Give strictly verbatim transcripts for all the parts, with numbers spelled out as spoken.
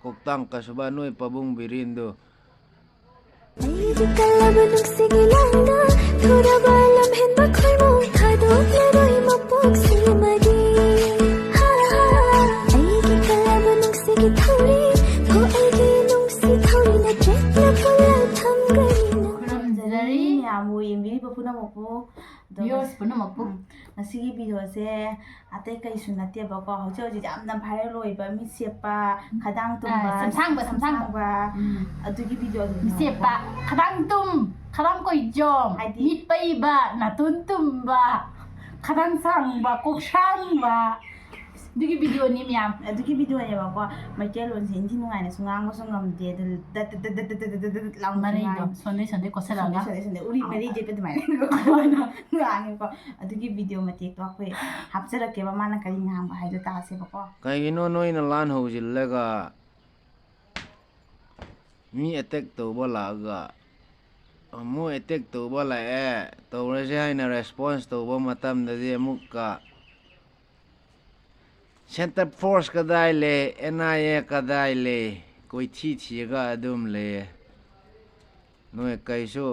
ꯀꯣꯛꯇꯥꯡ ꯀꯁꯨꯕ ꯅꯣꯏ ꯄꯥꯕꯨꯡ ꯕꯤꯔꯦꯟꯗꯨ꯫ ꯑꯩꯒꯤ ꯀꯜꯂꯕ ꯅꯨꯡꯁꯤꯒꯤ ꯂꯥꯡꯗ ꯊꯨꯔꯕ ꯂꯝꯍꯦꯟꯕ ꯈꯣꯏꯃꯨ ꯊꯥꯗꯣꯛꯂꯔꯣꯏ ꯃꯄꯣꯛꯁꯤꯃꯗꯤ꯫ ꯍꯥ, ꯍꯥ, ꯑꯩꯒꯤ ꯀꯜꯂꯕ ꯅꯨꯡꯁꯤꯒꯤ ꯊꯧꯔꯤ ꯍꯣ ꯑꯩꯒꯤ ꯅꯨꯡꯁꯤ ꯊꯧꯔꯤꯅ ꯆꯦꯠꯅ ꯄꯨꯜꯂ ꯊꯝꯒꯅꯤ ꯅꯪ꯫ ꯈꯨꯔꯨꯝꯖꯔꯤ꯫ ꯃꯌꯥꯝꯕꯨ ꯌꯦꯡꯕꯤꯔꯤꯕ ꯄꯨꯝꯅꯃꯛꯄꯨ ꯑꯗꯣ Viewers ꯄꯨꯝꯅꯃꯛꯄꯨ꯫ ꯎꯝ, ꯉꯁꯤꯒꯤ ꯚꯤꯗꯤꯑꯣꯁꯦ ꯑꯇꯩ ꯀꯩꯁꯨ ꯅꯠꯇꯦꯕꯀꯣ, ꯍꯧꯖꯤꯛ ꯍꯧꯖꯤꯛ ꯌꯥꯝꯅ viral ꯑꯣꯏꯕ ꯃꯤꯠ ꯁꯦꯞꯄ, ꯈꯗꯥꯡ ꯇꯨꯝꯕ, ꯑꯥ, ꯁꯝꯁꯥꯡꯕ, ꯁꯝꯁꯥꯡꯕ꯫ ꯁꯝꯁꯥꯡꯕ, ꯎꯝ꯫ ꯑꯗꯨꯒꯤ ꯚꯤꯗꯤꯑꯣꯗꯨꯅꯦ꯫ ꯃꯤꯠ ꯁꯦꯞꯄ, ꯈꯗꯥꯡ ꯇꯨꯝ, ꯈꯗꯥꯡ ꯀꯣꯏꯖꯣꯝ, ꯍꯥꯏꯗꯤ ꯃꯤꯠ ꯄꯩꯕ, ꯅꯥꯇꯣꯟ ꯇꯨꯝꯕ, ꯈꯗꯥꯡ ꯁꯥꯡꯕ, ꯀꯣꯛ ꯁꯥꯡꯕ, ꯑꯗꯨꯒꯤ ꯚꯤꯗꯤꯑꯣꯅꯤ ꯃꯌꯥꯝ꯫ ꯑꯗꯨꯒꯤ ꯚꯤꯗꯤꯑꯣꯅꯦꯕꯀꯣ꯫ ꯃꯩꯇꯩꯂꯣꯟꯁꯦ ꯏꯟꯊꯤ ꯅꯨꯡꯉꯥꯏꯅꯁꯨ ꯉꯥꯡꯕꯁꯨ ꯉꯝꯗꯦ, ꯑꯗꯨ ꯗꯠ ꯗꯠ ꯗꯠ ꯗꯠ ꯗꯠ ꯗꯠ ꯗꯠ ꯂꯥꯎꯅꯁꯨ ꯃꯔꯩꯗꯣ ꯉꯥꯡꯉꯤ꯫ ꯁꯣꯟꯗꯩ ꯁꯣꯟꯗꯩ ꯀꯣꯠꯁꯜꯂꯒ꯫ ꯁꯣꯟꯗꯩ ꯁꯣꯟꯗꯩ ꯁꯣꯟꯗꯩ ꯎꯔꯤ ꯃꯔꯤ ꯆꯦꯠꯄ ꯑꯗꯨꯃꯥꯏꯅ ꯉꯥꯡꯉꯦꯀꯣ꯫ ꯑꯗꯨꯒꯤ ꯚꯤꯗꯤꯑꯣ ꯃꯇꯦꯛꯇꯣ ꯑꯩꯈꯣꯏ ꯍꯥꯞꯆꯔꯛꯀꯦꯕ, ꯃꯥꯅ ꯀꯔꯤ ꯉꯥꯡꯕ ꯍꯥꯏꯗꯣ ꯇꯥꯁꯦꯕꯀꯣ꯫ ꯀꯩꯒꯤꯅꯣ ꯅꯣꯏꯅ ꯂꯥꯟ ꯍꯧꯖꯤꯜꯂꯒ ꯃꯤ ꯑꯦꯇꯦꯛ ꯇꯧꯕ ꯂꯥꯛꯑꯒ, ꯑꯃꯨꯛ ꯑꯦꯇꯦꯛ ꯇꯧꯕ ꯂꯥꯛꯑꯦ, ꯇꯧꯔꯁꯦ ꯍꯥꯏꯅ ꯔꯦꯁꯄꯣꯟꯁ ꯇꯧꯕ ꯃꯇꯝꯗꯗꯤ ꯑꯃꯨꯛꯀ ꯁꯦꯟꯇꯔ ꯐꯣꯔꯁ ꯀꯗꯥꯏ ꯂꯩ, ꯑꯦꯟ ꯑꯥꯏ ꯑꯦ ꯀꯗꯥꯏ ꯂꯩ, ꯀꯣꯏꯊꯤ ꯊꯤꯔꯒ ꯑꯗꯨꯝ ꯂꯩꯌꯦ꯫ ꯅꯣꯏ ꯀꯩꯁꯨ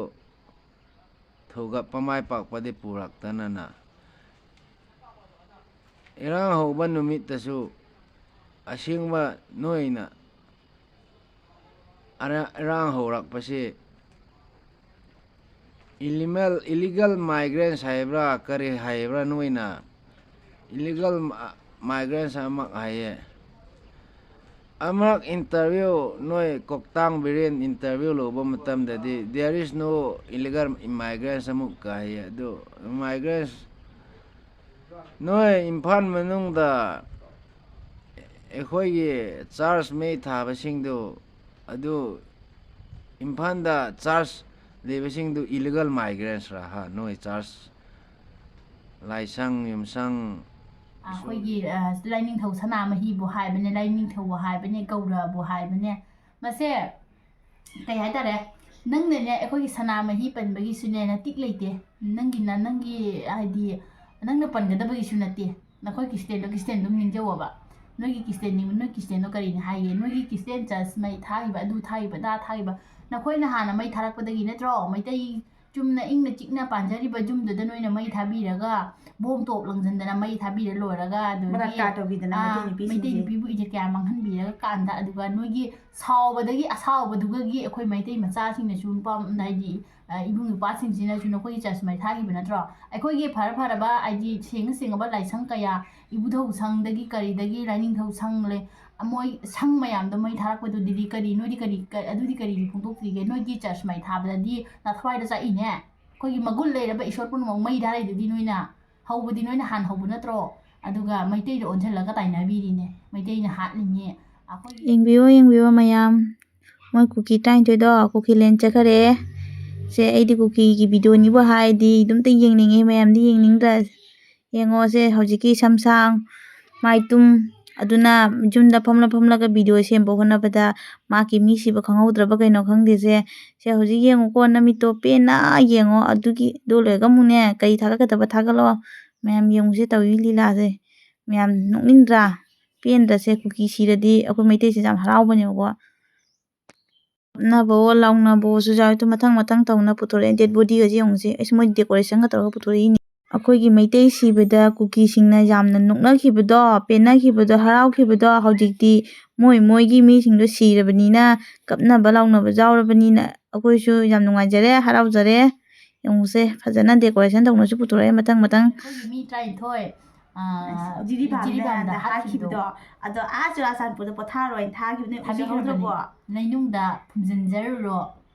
ꯊꯧꯒꯠꯄ ꯃꯥꯏ ꯄꯥꯛꯄꯗꯤ ꯄꯨꯔꯛꯇꯅꯅ꯫ ꯏꯔꯥꯡ ꯍꯧꯕ ꯅꯨꯃꯤꯠꯇꯁꯨ ꯑꯁꯦꯡꯕ ꯅꯣꯏꯅ ꯑꯔ-, ꯏꯔꯥꯡ ꯍꯧꯔꯛꯄꯁꯤ ꯏꯂꯤꯃꯦꯜ, ꯏꯂꯤꯒꯜ ꯃꯥꯏꯒ꯭ꯔꯦꯟꯁ ꯍꯥꯏꯕ꯭ꯔꯥ ꯀꯔꯤ ꯍꯥꯏꯕ꯭ꯔꯥ ꯅꯣꯏꯅ? ꯏꯂꯤꯒꯜ ꯃꯥꯏꯒ꯭ꯔꯦꯟꯁ ꯑꯃ ꯍꯥꯏꯌꯦ꯫ ꯑꯃꯔꯛ ꯏꯟꯇꯔꯚ꯭ꯌꯨ, ꯅꯣꯏ ꯀꯣꯛꯇꯥꯡ ꯕꯤꯔꯦꯟ ꯏꯟꯇꯔꯚ꯭ꯌꯨ ꯂꯧꯕ ꯃꯇꯝꯗꯗꯤ, there is no illegal immigrants ꯑꯃꯨꯛꯀ ꯍꯥꯏꯌꯦ꯫ ꯑꯗꯨ immigrants, ꯅꯣꯏ ꯏꯝꯐꯥꯜ ꯃꯅꯨꯡꯗ ꯑꯩꯈꯣꯏꯒꯤ ꯆꯥꯔꯆ ꯃꯩ ꯊꯥꯕꯁꯤꯡꯗꯨ, ꯑꯗꯨ ꯏꯝꯐꯥꯜꯗ ꯆꯥꯔꯆ ꯂꯩꯕꯁꯤꯡꯗꯨ illegal migrants ꯔꯥ? ꯍꯥ, ꯅꯣꯏ ꯆꯥꯔꯆ, ꯂꯥꯏꯁꯪ, ꯌꯨꯝꯁꯪ, ꯑꯩꯈꯣꯏꯒꯤ ꯑ, ꯂꯥꯏꯅꯤꯡꯊꯧ ꯁꯅꯥꯃꯍꯤꯕꯨ ꯍꯥꯏꯕꯅꯦ, ꯂꯥꯏꯅꯤꯡꯊꯧꯕꯨ ꯍꯥꯏꯕꯅꯦ, ꯒꯧꯔꯕꯨ ꯍꯥꯏꯕꯅꯦ꯫ ꯃꯁꯦ ꯀꯩ ꯍꯥꯏꯇꯥꯔꯦ, ꯅꯪꯅꯅꯦ ꯑꯩꯈꯣꯏꯒꯤ ꯁꯅꯥꯃꯍꯤ ꯄꯟꯕꯒꯤꯁꯨꯅꯦ ꯅꯇꯤꯛ ꯂꯩꯇꯦ꯫ ꯅꯪꯒꯤꯅ ꯅꯪꯒꯤ ꯍꯥꯏꯗꯤ ꯅꯪꯅ ꯄꯟꯒꯗꯕꯒꯤꯁꯨ ꯅꯠꯇꯦ꯫ ꯅꯈꯣꯏ ꯈ꯭ꯔꯤꯁꯇꯦꯟꯗꯣ ꯈ꯭ꯔꯤꯁꯇꯦꯟ ꯑꯗꯨꯝ ꯅꯤꯡꯖꯧꯑꯕ꯫ ꯅꯣꯏꯒꯤ ꯈ꯭ꯔꯤꯁꯇꯦꯟꯅꯤ, ꯅꯣꯏ ꯈ꯭ꯔꯤꯁꯇꯦꯟꯗꯣ ꯀꯔꯤꯅꯤ ꯍꯥꯏꯒꯦ? ꯅꯣꯏꯒꯤ ꯈ꯭ꯔꯤꯁꯇꯦꯟ ꯆꯔꯆ ꯃꯩ ꯊꯥꯈꯤꯕ, ꯑꯗꯨ ꯊꯥꯈꯤꯕ, ꯑꯗꯥ ꯊꯥꯈꯤꯕ, ꯅꯈꯣꯏꯅ ꯍꯥꯟꯅ ꯃꯩ ꯊꯥꯔꯛꯄꯗꯒꯤ ꯅꯠꯇ꯭ꯔꯣ ꯃꯩꯇꯩ ꯆꯨꯝꯅ ꯏꯪꯅ ꯆꯤꯛꯅ ꯄꯥꯟꯖꯔꯤꯕ ꯌꯨꯝꯗꯨꯗ ꯅꯣꯏꯅ ꯃꯩ ꯊꯥꯕꯤꯔꯒ, ꯕꯣꯝ ꯇꯣꯞ ꯂꯪꯁꯤꯟꯗꯅ ꯃꯩ ꯊꯥꯕꯤꯔ ꯂꯣꯏꯔꯒ, ꯑꯗꯨꯗꯒꯤ, ꯕꯂꯥꯠꯀꯥꯔ ꯇꯧꯕꯤꯗꯅ ꯑꯥ, ꯃꯩꯇꯩ ꯅꯨꯄꯤꯁꯤꯡꯁꯦ꯫ ꯃꯩꯇꯩ ꯅꯨꯄꯤꯕꯨ ꯏꯖꯠ ꯀꯌꯥ ꯃꯥꯡꯍꯟꯕꯤꯔꯒ ꯀꯥꯟꯗ, ꯑꯗꯨꯒ ꯅꯣꯏꯒꯤ ꯁꯥꯎꯕꯗꯒꯤ, ꯑꯁꯥꯎꯕꯗꯨꯒꯒꯤ ꯑꯩꯈꯣꯏ ꯃꯩꯇꯩ ꯃꯆꯥꯁꯤꯡꯅꯁꯨ, ꯅꯨꯄꯥ, ꯍꯥꯏꯗꯤ, ꯑ, ꯏꯕꯨꯡ ꯏꯄ꯭ꯋꯥꯁꯤꯡꯁꯤꯅꯁꯨ ꯅꯈꯣꯏꯒꯤ ꯆꯔꯆ ꯃꯩ ꯊꯥꯈꯤꯕ ꯅꯠꯇ꯭ꯔꯣ? ꯑꯩꯈꯣꯏꯒꯤ ꯐꯔ ꯐꯔꯕ, ꯍꯥꯏꯗꯤ, ꯁꯦꯡꯉ ꯁꯦꯡꯉꯕ ꯂꯥꯏꯁꯪ ꯀꯌꯥ, ꯏꯕꯨꯙꯧ ꯁꯪꯗꯒꯤ ꯀꯔꯤꯗꯒꯤ, ꯂꯥꯏꯅꯤꯡꯊꯧ ꯁꯪ ꯂꯩ, ꯃꯣꯏ ꯁꯪ ꯃꯌꯥꯝꯗꯣ ꯃꯩ ꯊꯥꯔꯛꯄꯗꯨꯗꯤ ꯀꯔꯤ, ꯅꯣꯏꯗꯤ ꯀꯔꯤ, ꯀ-, ꯑꯗꯨꯗꯤ ꯀꯔꯤꯒꯤ ꯐꯣꯡꯗꯣꯛꯇ꯭ꯔꯤꯒꯦ? ꯅꯣꯏꯒꯤ ꯆꯔꯆ ꯃꯩ ꯊꯥꯕꯗꯗꯤ ꯅꯊ꯭ꯋꯥꯏꯗ ꯆꯥꯛꯏꯅꯦ꯫ ꯑꯩꯈꯣꯏꯒꯤ ꯃꯒꯨꯟ ꯂꯩꯔꯕ ꯏꯁꯣꯔ ꯄꯨꯝꯅꯃꯛ ꯃꯩ ꯊꯥꯔꯛꯏꯗꯨꯗꯤ ꯅꯣꯏꯅ, ꯍꯧꯕꯗꯤ ꯅꯣꯏꯅ ꯍꯥꯟꯅ ꯍꯧꯕ ꯅꯠꯇ꯭ꯔꯣ? ꯑꯗꯨꯒ ꯃꯩꯇꯩꯗ ꯑꯣꯟꯁꯤꯜꯂꯒ ꯇꯥꯏꯅꯕꯤꯔꯤꯅꯦ, ꯃꯩꯇꯩꯅ ꯍꯥꯠꯂꯤꯅꯦ꯫ ꯑꯩꯈꯣꯏꯒꯤ ꯌꯦꯡꯕꯤꯌꯨ, ꯌꯦꯡꯕꯤꯌꯨ ꯃꯌꯥꯝ, ꯃꯣꯏ ꯀꯨꯀꯤ ꯇꯔꯥꯅꯤꯊꯣꯏꯗꯣ ꯀꯨꯀꯤꯂꯦꯟ ꯆꯠꯈꯔꯦ꯫ ꯁꯦ, ꯑꯩꯗꯤ ꯀꯨꯀꯤꯒꯤ ꯚꯤꯗꯤꯑꯣꯅꯤꯕꯨ ꯍꯥꯏꯔꯗꯤ ꯑꯗꯨꯝꯇ ꯌꯦꯡꯅꯤꯡꯉꯤ, ꯃꯌꯥꯝꯗꯤ ꯌꯦꯡꯅꯤꯡꯗ꯭ꯔꯥ? ꯌꯦꯡꯉꯣ ꯁꯦ, ꯍꯧꯖꯤꯛꯀꯤ ꯁꯝꯁꯥꯡ, ꯃꯥꯏꯇꯨꯝ, ꯑꯗꯨꯅ ꯌꯨꯝꯗ ꯐꯝꯂ ꯐꯝꯂꯒ ꯚꯤꯗꯤꯑꯣ ꯁꯦꯝꯕ ꯍꯣꯠꯅꯕꯗ ꯃꯥꯒꯤ ꯃꯤ ꯁꯤꯕ ꯈꯪꯍꯧꯗ꯭ꯔꯕ ꯀꯩꯅꯣ ꯈꯪꯗꯦꯁꯦ꯫ ꯁꯦ, ꯍꯧꯖꯤꯛ ꯌꯦꯡꯉꯨꯀꯣ, ꯅꯃꯤꯠꯇꯣ ꯄꯦꯟꯅ ꯌꯦꯡꯉꯣ꯫ ꯑꯗꯨꯒꯤ, ꯑꯗꯨ ꯂꯣꯏꯔꯒ ꯑꯃꯨꯛꯅꯦ, ꯀꯔꯤ ꯊꯥꯒꯠꯀꯗꯕ ꯊꯥꯒꯠꯂꯣ꯫ ꯃꯌꯥꯝ ꯌꯦꯡꯉꯨꯁꯦ, ꯇꯧꯔꯤ ꯂꯤꯂꯥꯁꯦ꯫ ꯃꯌꯥꯝ ꯅꯣꯛꯅꯤꯡꯗ꯭ꯔꯥ? ꯄꯦꯟꯗ꯭ꯔꯁꯦ? ꯀꯨꯀꯤ ꯁꯤꯔꯗꯤ ꯑꯩꯈꯣꯏ ꯃꯩꯇꯩꯁꯦ ꯌꯥꯝ ꯍꯔꯥꯎꯕꯅꯦꯕꯀꯣ꯫ ꯀꯞꯅꯕꯑꯣ, ꯂꯥꯎꯅꯕꯑꯣꯁꯨ ꯌꯥꯎꯋꯦ꯫ ꯑꯗꯨ ꯃꯊꯪ ꯃꯊꯪ ꯇꯧꯅ ꯄꯨꯊꯣꯔꯛꯑꯦ꯫ ꯗꯦꯗ ꯕꯣꯗꯤꯒꯁꯦ ꯌꯦꯡꯉꯨꯁꯦ꯫ ꯑꯩꯁ, ꯃꯣꯏ ꯗꯦꯀꯣꯔꯦꯁꯟꯒ ꯇꯧꯔꯒ ꯄꯨꯊꯣꯔꯛꯏꯅꯦ꯫ ꯑꯩꯈꯣꯏꯒꯤ ꯃꯩꯇꯩ ꯁꯤꯕꯗ ꯀꯨꯀꯤꯁꯤꯡꯅ ꯌꯥꯝꯅ ꯅꯣꯛꯅꯈꯤꯕꯗꯣ, ꯄꯦꯟꯅꯈꯤꯕꯗꯣ, ꯍꯔꯥꯎꯈꯤꯕꯗꯣ, ꯍꯧꯖꯤꯛꯇꯤ ꯃꯣꯏ ꯃꯣꯏꯒꯤ ꯃꯤꯁꯤꯡꯗꯣ ꯁꯤꯔꯕꯅꯤꯅ, ꯀꯞꯅꯕ ꯂꯥꯎꯅꯕ ꯌꯥꯎꯔꯕꯅꯤꯅ, ꯑꯩꯈꯣꯏꯁꯨ ꯌꯥꯝ ꯅꯨꯡꯉꯥꯏꯖꯔꯦ, ꯍꯔꯥꯎꯖꯔꯦ꯫ ꯌꯦꯡꯉꯨꯁꯦ, ꯐꯖꯅ ꯗꯦꯀꯣꯔꯦꯁꯟ ꯇꯧꯅꯁꯨ ꯄꯨꯊꯣꯔꯛꯑꯦ ꯃꯊꯪ ꯃꯊꯪ꯫ ꯑꯩꯈꯣꯏꯒꯤ ꯃꯤ ꯇꯔꯥꯅꯤꯊꯣꯏ, ꯑ, ꯖꯤꯔꯤꯕꯥꯝꯗ ꯖꯤꯔꯤꯕꯥꯝꯗ ꯍꯥꯠꯈꯤꯕꯗꯣ꯫ ꯍꯥꯠꯈꯤꯕꯗꯣ꯫ ꯑꯗꯣ ꯑꯥ ꯆꯨꯔꯥꯆꯥꯟꯄꯨꯔꯗ ꯄꯣꯊꯥꯔꯣꯏꯅ ꯊꯥꯈꯤꯕꯅꯦ, ꯊꯥꯕꯤꯈ꯭ꯔꯕꯅꯦ꯫ ꯎꯖꯍꯧꯗ꯭ꯔꯕꯣ? ꯂꯩꯅꯨꯡꯗ ꯐꯨꯝꯖꯤꯟꯖꯔꯨꯔꯣ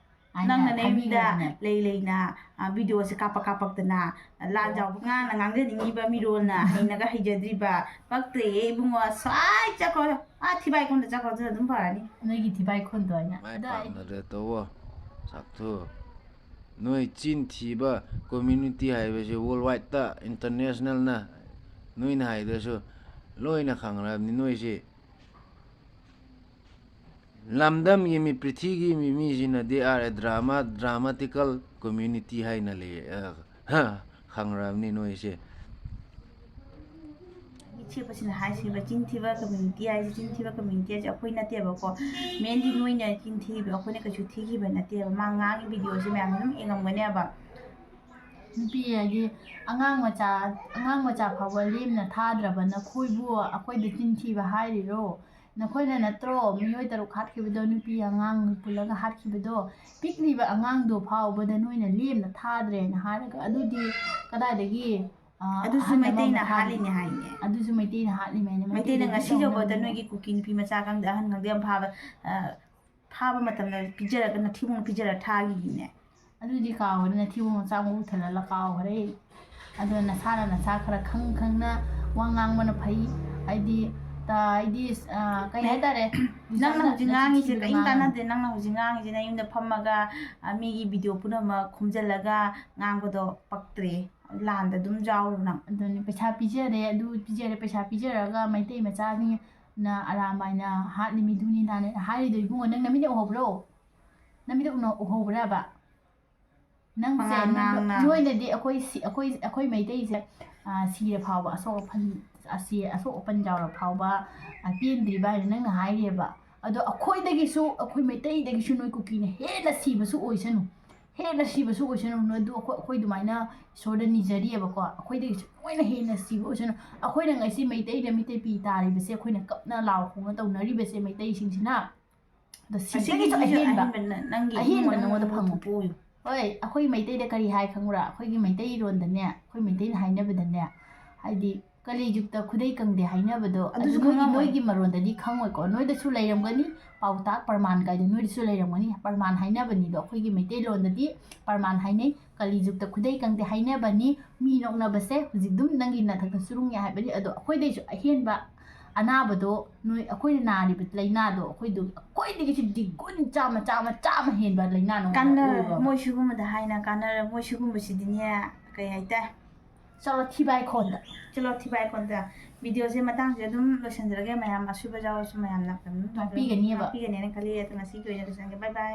ꯍꯥꯏꯅ ꯅꯪꯅ ꯅꯌꯨꯝꯗ ꯊꯥꯕꯤꯈ꯭ꯔꯕꯅꯦ꯫ ꯂꯩ ꯂꯩꯅ, ꯑ, ꯚꯤꯗꯤꯑꯣꯁꯦ ꯀꯥꯞꯄ ꯀꯥꯞꯄꯛꯇꯅ, ꯂꯥꯟ ꯑꯣ꯫ ꯖꯥꯎꯕ ꯉꯥꯡꯅ ꯉꯥꯡꯖꯅꯤꯡꯉꯤꯕ ꯃꯤꯔꯣꯜꯅ ꯍꯩꯅꯒ ꯍꯩꯖꯗ꯭ꯔꯤꯕ, ꯄꯛꯇ꯭ꯔꯦꯍꯦ ꯏꯕꯨꯡꯉꯣ, ꯁ꯭ꯋꯥꯏ ꯆꯠꯈ꯭ꯔꯣ, ꯑꯥ ꯊꯤꯕꯥꯏ ꯈꯣꯟꯗ ꯆꯠꯈ꯭ꯔꯣ, ꯑꯗꯨꯅ ꯑꯗꯨꯝ ꯐꯔꯅꯤ꯫ ꯅꯣꯏꯒꯤ ꯊꯤꯕꯥꯏ ꯈꯣꯟꯗꯣ ꯍꯥꯏꯅ꯫ ꯃꯥꯏ ꯑꯗꯣ ꯑꯩ ꯄꯥꯛꯅꯔꯦ ꯇꯧꯋꯣ, ꯁꯥꯛꯊꯨ꯫ ꯅꯣꯏ ꯆꯤꯟ ꯊꯤꯕ ꯀꯝꯃ꯭ꯌꯨꯅꯤꯇꯤ ꯍꯥꯏꯕꯁꯦ ꯋꯥꯔꯜ ꯋꯥꯏꯗꯇ, ꯏꯟꯇꯔꯅꯦꯁꯅꯦꯜꯅ, ꯅꯣꯏꯅ ꯍꯥꯏꯗ꯭ꯔꯁꯨ ꯂꯣꯏꯅ ꯈꯪꯅꯔꯕꯅꯤ ꯅꯣꯏꯁꯤ꯫ ꯂꯝꯗꯝꯒꯤ ꯃꯤ, ꯄ꯭ꯔꯤꯊꯤꯒꯤ ꯃꯤ, ꯃꯤꯁꯤꯅ they are a drama, dramatical community ꯍꯥꯏꯅ ꯂꯩ, ꯑ, ꯍ, ꯈꯪꯔꯕꯅꯤ ꯅꯣꯏꯁꯦ꯫ ꯁꯦꯛꯄꯁꯤꯅ ꯍꯥꯏꯁꯤꯕ, ꯆꯤꯟ ꯊꯤꯕ ꯀꯝꯃ꯭ꯌꯨꯅꯤꯇꯤ ꯍꯥꯏꯁꯦ, ꯆꯤꯟ ꯊꯤꯕ ꯀꯝꯃ꯭ꯌꯨꯅꯤꯇꯤ ꯍꯥꯏꯁꯦ ꯑꯩꯈꯣꯏ ꯅꯠꯇꯦꯕꯀꯣ꯫ ꯃꯦꯟꯗꯤ ꯅꯣꯏꯅ ꯆꯤꯟ ꯊꯤꯕ, ꯑꯩꯈꯣꯏꯅ ꯀꯩꯁꯨ ꯊꯤꯈꯤꯕ ꯅꯠꯇꯦꯕ꯫ ꯃꯥ ꯉꯥꯡꯉꯤ ꯚꯤꯗꯤꯑꯣꯁꯦ ꯃꯌꯥꯝ ꯑꯗꯨꯝ ꯌꯦꯡꯉꯝꯒꯅꯦꯕ꯫ ꯅꯨꯄꯤ ꯍꯥꯏꯗꯤ ꯑꯉꯥꯡ ꯃꯆꯥ, ꯑꯉꯥꯡ ꯃꯆꯥ ꯐꯥꯎꯕ ꯂꯦꯝꯅ ꯊꯥꯗ꯭ꯔꯕ ꯅꯈꯣꯏꯕꯨ ꯑꯩꯈꯣꯏꯗ ꯆꯤꯟ ꯊꯤꯕ ꯍꯥꯏꯔꯤꯔꯣ? ꯅꯈꯣꯏꯅ ꯅꯠꯇ꯭ꯔꯣ ꯃꯤꯑꯣꯏ ꯇꯔꯨꯛ ꯍꯥꯠꯈꯤꯕꯗꯣ, ꯅꯨꯄꯤ ꯑꯉꯥꯡ ꯄꯨꯜꯂꯒ ꯍꯥꯠꯈꯤꯕꯗꯣ? ꯄꯤꯛꯂꯤꯕ ꯑꯉꯥꯡꯗꯣ ꯐꯥꯎꯕꯗ ꯅꯣꯏꯅ ꯂꯦꯝꯅ ꯊꯥꯗ꯭ꯔꯦꯅ ꯍꯥꯏꯔꯒ, ꯑꯗꯨꯗꯤ ꯀꯗꯥꯏꯗꯒꯤ, ꯑ, ꯑꯗꯨꯁꯨ ꯑꯍꯜ ꯑꯃ ꯃꯩꯇꯩꯅ ꯊꯥꯗꯣꯏꯅꯣ? ꯍꯥꯠꯂꯤꯅꯦ ꯍꯥꯏꯅꯦ꯫ ꯑꯗꯨꯁꯨ ꯃꯩꯇꯩꯅ ꯍꯥꯠꯂꯤꯃꯦꯅ, ꯃꯩꯇꯩꯅ ꯃꯩꯇꯩꯗꯒꯤ ꯉꯁꯤ ꯇꯧꯅꯕꯅꯦ꯫ ꯌꯧꯕꯗ ꯅꯣꯏꯒꯤ ꯀꯨꯀꯤ ꯅꯨꯄꯤ ꯃꯆꯥ ꯈꯪꯗꯦ, ꯑꯍꯟ ꯈꯪꯗꯦ, ꯑꯃ ꯐꯥꯕ, ꯑ, ꯐꯥꯕ ꯃꯇꯝꯗ ꯄꯤꯖꯔꯒ, ꯅꯊꯤꯕꯣꯡ ꯄꯤꯖꯔ ꯊꯥꯈꯤꯅꯦ꯫ ꯑꯗꯨꯗꯤ ꯀꯥꯎꯈ꯭ꯔꯦ, ꯅꯊꯤꯕꯣꯡ ꯃꯆꯥ ꯃꯎ ꯊꯜꯍꯜꯂ ꯀꯥꯎꯈ꯭ꯔꯦ꯫ ꯑꯗꯣ ꯅꯁꯥꯅ ꯅꯁꯥ ꯈꯔ ꯈꯪ ꯈꯪꯅ ꯋꯥ ꯉꯥꯡꯕꯅ ꯐꯩ꯫ ꯍꯥꯏꯗꯤ, ꯇ-, ꯍꯥꯏꯗꯤ, ꯑ, ꯀꯩ ꯍꯥꯏꯇꯥꯔꯦ? ꯅꯪꯅ ꯍꯧꯖꯤꯛ ꯅꯆꯤꯟ ꯉꯥꯡꯉꯤꯁꯦ ꯊꯤꯕꯗꯣ ꯀꯔꯤꯝ ꯉꯥꯡꯒꯅꯨ꯫ ꯀꯥꯟꯅꯗꯦ꯫ ꯅꯪꯅ ꯍꯧꯖꯤꯛ ꯉꯥꯡꯉꯤꯁꯦ ꯅꯌꯨꯝꯗ ꯐꯝꯃꯒ, ꯑ, ꯃꯤꯒꯤ ꯚꯤꯗꯤꯑꯣ ꯄꯨꯝꯅꯃꯛ ꯈꯣꯝꯖꯤꯜꯂꯒ ꯉꯥꯡꯕꯗꯣ ꯄꯛꯇ꯭ꯔꯦ꯫ ꯂꯥꯟꯗ ꯑꯗꯨꯝ ꯌꯥꯎꯔꯨ ꯅꯪ꯫ ꯑꯗꯨꯅꯤ, ꯄꯩꯁꯥ ꯄꯤꯖꯔꯦ, ꯑꯗꯨ ꯄꯤꯖꯔꯦ, ꯄꯩꯁꯥ ꯄꯤꯖꯔꯒ ꯃꯩꯇꯩ ꯃꯆꯥꯁꯤꯡꯅ ꯑꯔꯥꯝꯕꯥꯏꯅ ꯍꯥꯠꯂꯤꯃꯤ, ꯙꯨꯅꯤ ꯅꯥꯅꯦ ꯍꯥꯏꯔꯤꯗꯣ ꯏꯕꯨꯡꯉꯣ, ꯅꯪ ꯅꯃꯤꯠꯅ ꯎꯍꯧꯕ꯭ꯔꯣ? ꯅꯃꯤꯠꯅ ꯎꯅ-, ꯎꯍꯧꯕ꯭ꯔꯕ? ꯅꯪꯁꯦ ꯄꯉꯥꯡ ꯅꯣꯏ-, ꯉꯥꯡꯅ꯫ ꯅꯣꯏꯅꯗꯤ ꯑꯩꯈꯣꯏ ꯁꯤ-, ꯑꯩꯈꯣꯏ, ꯑꯩꯈꯣꯏ ꯃꯩꯇꯩꯁꯦ, ꯑ, ꯁꯤꯔ ꯐꯥꯎꯕ, ꯑꯁꯣꯛ ꯑꯄꯟ, ꯑꯁꯤ, ꯑꯁꯣꯛ ꯑꯄꯟ ꯌꯥꯎꯔ ꯐꯥꯎꯕ, ꯑ, ꯄꯦꯟꯗ꯭ꯔꯤꯕ ꯍꯥꯏꯅ ꯅꯪꯅ ꯍꯥꯏꯔꯤꯑꯕ꯫ ꯑꯗꯣ ꯑꯩꯈꯣꯏꯗꯒꯤꯁꯨ, ꯑꯩꯈꯣꯏ ꯃꯩꯇꯩꯗꯒꯤꯁꯨ ꯅꯣꯏ ꯀꯨꯀꯤꯅ ꯍꯦꯟꯅ ꯁꯤꯕꯁꯨ ꯑꯣꯏꯁꯅꯨ, ꯍꯦꯟꯅ ꯁꯤꯕꯁꯨ ꯑꯣꯏꯁꯅꯨ꯫ ꯅꯣꯏ ꯑꯗꯨ ꯑꯩꯈꯣꯏ, ꯑꯩꯈꯣꯏ ꯑꯗꯨꯃꯥꯏꯅ ꯏꯁꯣꯔꯗ ꯅꯤꯖꯔꯤꯑꯕꯀꯣ, ꯑꯩꯈꯣꯏꯗꯒꯤꯁꯨ ꯂꯣꯏꯅ ꯍꯦꯟꯅ ꯁꯤꯕ ꯑꯣꯏꯁꯅꯨ꯫ ꯑꯩꯈꯣꯏꯅ ꯉꯁꯤ ꯃꯩꯇꯩꯗ ꯃꯤꯠꯇꯩ ꯄꯤ ꯇꯥꯔꯤꯕꯁꯦ, ꯑꯩꯈꯣꯏꯅ ꯀꯞꯅ ꯂꯥꯎ ꯈꯣꯡꯅ ꯇꯧꯅꯔꯤꯕꯁꯦ ꯃꯩꯇꯩꯁꯤꯡꯁꯤꯅ꯫ ꯑꯗꯣ ꯑꯁꯤꯒꯤꯁꯨ ꯁꯤꯗꯒꯤꯁꯨ ꯑꯍꯦꯟꯕ, ꯑꯍꯦꯟꯕ ꯅ-, ꯅꯪꯒꯤ ꯑꯍꯦꯟꯕ ꯏꯃꯨꯡ ꯅꯉꯣꯟꯗ ꯃꯅꯨꯡ ꯐꯪꯉꯣꯏ꯫ ꯄꯣꯛꯎ꯫ ꯍꯣꯏ, ꯑꯩꯈꯣꯏ ꯃꯩꯇꯩꯗ ꯀꯔꯤ ꯍꯥꯏ ꯈꯪꯕ꯭ꯔꯥ? ꯑꯩꯈꯣꯏꯒꯤ ꯃꯩꯇꯩꯔꯣꯟꯗꯅꯦ, ꯑꯩꯈꯣꯏ ꯃꯩꯇꯩꯅ ꯍꯥꯏꯅꯕꯗꯅꯦ, ꯍꯥꯏꯗꯤ, "ꯀꯂꯤꯖꯨꯛꯇ ꯈꯨꯗꯩ ꯀꯪꯗꯦ" ꯍꯥꯏꯅꯕꯗꯣ, ꯑꯗꯨꯁꯨ ꯑꯗꯨ ꯅꯣꯏꯒꯤ, ꯈꯪꯉꯝꯃꯣꯏ꯫ ꯅꯣꯏꯒꯤ ꯃꯔꯣꯟꯗꯗꯤ ꯈꯪꯉꯣꯏꯀꯣ, ꯅꯣꯏꯗꯁꯨ ꯂꯩꯔꯝꯒꯅꯤ, ꯄꯥꯎꯇꯥꯛ ꯄ꯭ꯔꯃꯥꯟ ꯀꯥꯏꯗꯣ ꯅꯣꯏꯗꯁꯨ ꯂꯩꯔꯝꯒꯅꯤ꯫ ꯄ꯭ꯔꯃꯥꯟ ꯍꯥꯏꯅꯕꯅꯤꯗꯣ, ꯑꯩꯈꯣꯏꯒꯤ ꯃꯩꯇꯩꯂꯣꯟꯗꯗꯤ ꯄ꯭ꯔꯃꯥꯟ ꯍꯥꯏꯅꯩ꯫ "ꯀꯂꯤꯖꯨꯛꯇ ꯈꯨꯗꯩ ꯀꯪꯗꯦ" ꯍꯥꯏꯅꯕꯅꯤ꯫ ꯃꯤ ꯅꯣꯛꯅꯕꯁꯦ ꯍꯧꯖꯤꯛ ꯑꯗꯨꯝ ꯅꯪꯒꯤ ꯅꯊꯛꯇ ꯆꯨꯔꯨꯡꯉꯦ ꯍꯥꯏꯕꯅꯤ, ꯑꯗꯣ ꯑꯩꯈꯣꯏꯗꯩꯁꯨ ꯑꯍꯦꯟꯕ ꯑꯅꯥꯕꯗꯣ, ꯅꯣꯏ, ꯑꯩꯈꯣꯏꯅ ꯅꯥꯔꯤꯕ ꯂꯥꯏꯅꯥꯗꯣ, ꯑꯩꯈꯣꯏꯗꯣ, ꯑꯩꯈꯣꯏꯗꯒꯤꯁꯨ ꯗꯤꯒꯨꯟ ꯆꯥꯝꯃ, ꯆꯥꯝꯃ, ꯆꯥꯝꯃ ꯍꯦꯟꯕ ꯂꯥꯏꯅꯥ ꯅꯉꯣꯟꯗ ꯀꯥꯟꯅꯔ-, ꯄꯣꯛꯑꯕ꯫ ꯃꯣꯏ ꯁꯤꯒꯨꯝꯕꯗ ꯍꯥꯏꯅ ꯀꯥꯟꯅꯔ-, ꯃꯣꯏ ꯁꯤꯒꯨꯝꯕꯁꯤꯗꯤꯅꯦ, ꯀꯩ ꯍꯥꯏꯇꯥꯏ? ꯆꯠꯂꯣ ꯊꯤꯕꯥꯏ ꯈꯣꯟꯗ꯫ ꯆꯠꯂꯣ ꯊꯤꯕꯥꯏ ꯈꯣꯟꯗ꯫ ꯚꯤꯗꯤꯑꯣꯁꯦ ꯃꯇꯥꯡꯁꯤꯗ ꯑꯗꯨꯝ ꯂꯣꯏꯁꯤꯟꯖꯔꯒꯦ꯫ ꯃꯌꯥꯝ ꯑꯁꯣꯏꯕ ꯌꯥꯎꯔꯁꯨ ꯃꯌꯥꯝꯅ ꯑꯗꯨꯝ ꯉꯥꯛꯄꯤꯒꯅꯤꯕ꯫ ꯉꯥꯛꯄꯤꯒꯅꯦꯅ ꯈꯜꯂꯤ꯫ ꯑꯗꯣ ꯉꯁꯤꯒꯤ ꯑꯣꯏꯅ ꯂꯣꯏꯁꯤꯟꯒꯦ꯫ ꯕꯥꯏ ꯕꯥꯏ꯫